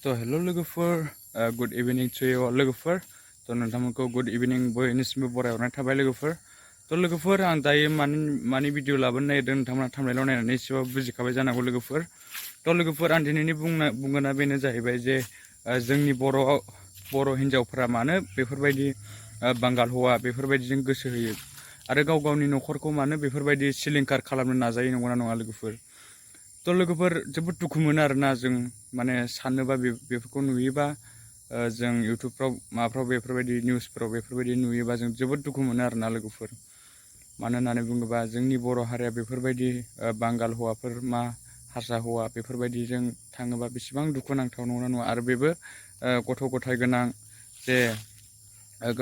तो हेलो लोगोफोर good evening to you लोगोफोर तो नोंथांमोनखौ गुड इभिनिं बयनिसिमबो बरायहरनाय थाबाय लोगोफोर तो लोगोफोर आं दायो मानि भिडिअ लाबोनो नागिरदों नोंथांमोना थाम्बनेइलाव नायनानै एसेबाबो बुजिखाबाय जानांगौ लोगोफोर तो लोगोफोर आं दिनैनि बुंगोना बेनो जाहैबाय जे जोंनि बर' हिन्जावफोरा मानो बेफोरबायदि बांगाल हौवा बेफोरबायदिजों गोसो होयो आरो गाव गावनि न'खरखौ मानो बेफोरबायदि सिलिंखार खालामनो नाजायो नंगौना नङा लोगोफोर तो लोगोफोर जोबोद दुखु मोनो आरोना जों माने साननोबा बेफोरखौ नुयोबा जों इउटुबफ्राव माबाफ्राव बेफोरबायदि निउसफ्राव बेफोरबायदि नुयोबा जों जोबोद दुखु मोनो आरोना लोगोफोर मानो होननानै बुङोबा जोंनि बर' हारिया बेफोरबायदि बांगाल हौवाफोर मा हारसा हौवा बेफोरबायदिजों थाङोबा बेसेबां दुखुनांथाव नंगौना नङा आरो बेबो गथ' गथाय गोनां जे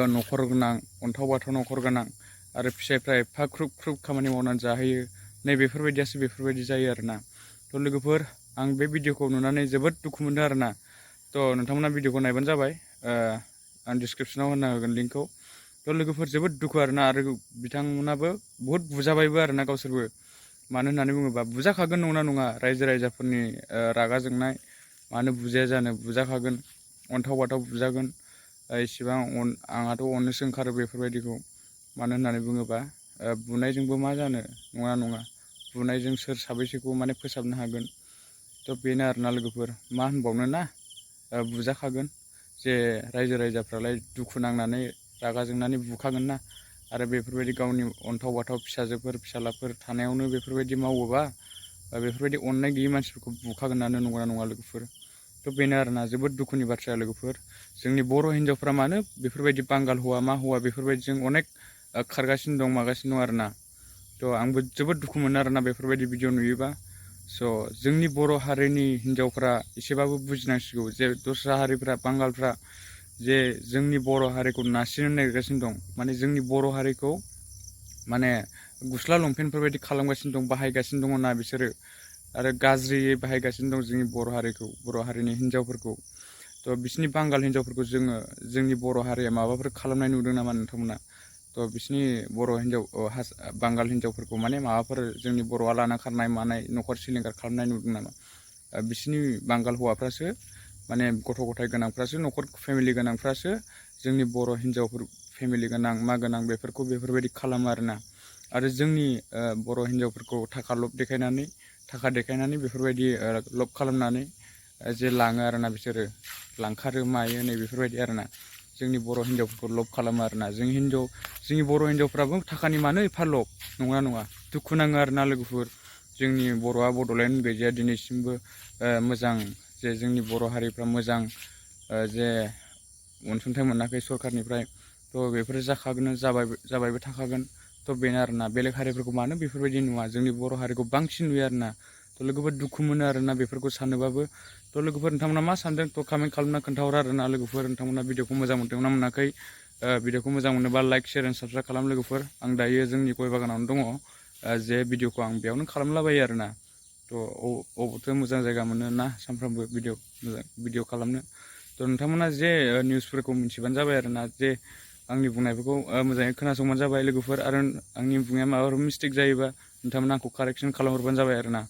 न'खर गोनां अन्थाव बाथाव न'खर गोनां आरो फिसायफ्रा एफा ख्रुब ख्रुब खामानि मावनानै जाहोयो नै बेफोरबायदियासो बेफोरबायदि जायो आरोना तो लोगोफोर आं बे भिडिअखौ नुनानै जोबोद दुखु मोनदों आरोना तो नोंथांमोना भिडिअखौ नायबानो जाबाय आं डिसक्रिपसनाव होना होगोन लिंकखौ तो लोगोफोर जोबोद दुखु आरोना आरो बिथांमोनाबो बहुद बुजाबायबो आरोना गावसोरबो मानो होननानै बुङोबा बुजाखागोन नंगौना नङा रायजो राजाफोरनि रागा जोंनाय मानो बुजाया जानो बुजाखागोन अन्थाव बाथाव बुजागोन इसेबां आंहाथ' अननोसो ओंखारो बेफोरबायदिखौ मानो होननानै बुङोबा बुनायजोंबो मा जानो नङा नङा बुनायजों सोर साबैसेखौ माने फोसाबनो हागोन तो बेनो आरोना लोगोफोर मा होनबावनो ना बुजाखागोन जे रायजो राजाफ्रालाय दुखु नांनानै रागा जोंनानै बुखागोन ना आरो बेफोरबायदि गावनि अन्थाव बाथाव फिसाजोफोर फिसालाफोर थानायावनो बेफोरबायदि मावोबा बेफोरबायदि अननाय गैयै मानसिफोरखौ बुखागोनानो नंगौना नङा लोगोफोर तो बेनो आरोना जोबोद दुखुनि बाथ्रा लोगोफोर जोंनि बर' हिन्जावफ्रा मानो बेफोरबायदि बांगाल हौवा मा हौवा बेफोरबायदिजों अनेक खारगासिनो दं मागासिनो दं आरोना तो आंबो जोबोद दुखु मोनो आरोना बेफोरबायदि भिडिअ नुयोबा स' जोंनि बर' हारिनि हिन्जावफ्रा एसेबाबो बुजिनांसिगौ जे दस्रा हारिफ्रा बांगालफ्रा जे जोंनि बर' हारिखौ नारसिननो नागिरगासिनो दं माने जोंनि बर' हारिखौ माने गस्ला लंपेन्टफोरबायदि खालामगासिनो दं बाहायगासिनो दङ ना बिसोरो आरो गाज्रियै बाहायगासिनो दं जोंनि बर' हारिखौ बर' हारिनि हिन्जावफोरखौ तो बिसिनि बांगाल हिन्जावफोरखौ जोंनि बर' हारिया माबाफोर खालामनाय नुदों नामा नोंथांमोना तो बिसिनि बर' हिन्जाव बांगाल हिन्जावफोरखौ माने माबाफोर जोंनि बर'आ लाना खारनाय मानाय न'खर सिलिंखार खालामनाय नुदों नामा बिसिनि बांगाल हौवाफ्रासो माने गथ' गथाय गोनांफ्रासो न'खर फेमिलि गोनांफ्रासो जोंनि बर' हिन्जावफोर फेमिलि गोनां मा गोनां बेफोरखौ बेफोरबायदि खालामो आरोना आरो जोंनि बर' हिन्जावफोरखौ थाखा देखायनानै बेफोरबायदि लब खालामनानै जे लाङो आरोना बिसोरो लांखारो मायो नै बेफोरबायदि आरोना जोंनि बर' हिन्जावफोरखौ लब खालामो आरोना जोंनि बर' हिन्जावफ्राबो थाखानि मानो एफा लब नङा दुखु नाङो आरोना लोगोफोर जोंनि बर'आ बड'लेण्ड गैजाया दिनैसिमबो मोजां जे जोंनि बर' हारिफ्रा मोजां जे अनसुंथाइ मोनाखै सरखारनिफ्राय तो बेफोरो जाबायबो थाखागोन तो बेनो आरोना बेलेग हारिफोरखौ मानो बेफोरबायदि नुवा जोंनि बर' हारिखौ बांसिन नुयो आरोना तो लोगोफोर दुखु मोनो आरोना बेफोरखौ सानोबाबो तो लोगोफोर नोंथांमोना मा सानदों तो कमेन्ट खालामना खोन्थाहर आरोना लोगोफोर नोंथांमोना भिडिअखौ मोजां मोनदोंना मोनाखै भिडिअखौ मोजां मोनोबा लाइक शेयार एन्ड साबस्क्राइब खालाम लोगोफोर आं दायो जोंनि गय बागानावनो दङ जे भिडिअखौ आं बेयावनो खालामलाबायो आरोना तो अबावथो मोजां जायगा मोनो ना सानफ्रामबो भिडिअ खालामनो तो नोंथांमोना जे निउसफोरखौ मिथिबानो जाबाय आरोना जे आंनि बुंनायफोरखौ मोजाङै खोनासंबानो जाबाय लोगोफोर आरो आंनि बुंनाया माबाफोर मिस्टेक जायोबा नोंथांमोना आंखौ कारेक्सन खालामहरबानो जाबाय आरोना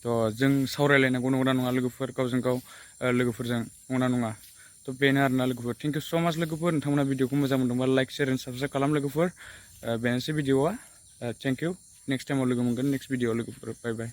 तो जों सावरायलायनांगौ नंगौना नङा लोगोफोर गावजों गाव लोगोफोरजों नंगौना नङा तो बेनो आरोना लोगोफोर थेंक इउ स' माच लोगोफोर नोंथांमोना भिडिअखौ मोजां मोनदोंबा लाइक शेयार एन्ड साबस्क्राइब खालाम लोगोफोर बेनोसै भिडिअआ थेंक इउ नेक्स्ट टाइमाव लोगो मोनगोन नेक्स्ट भिडिअ लोगोफोर बाय बाय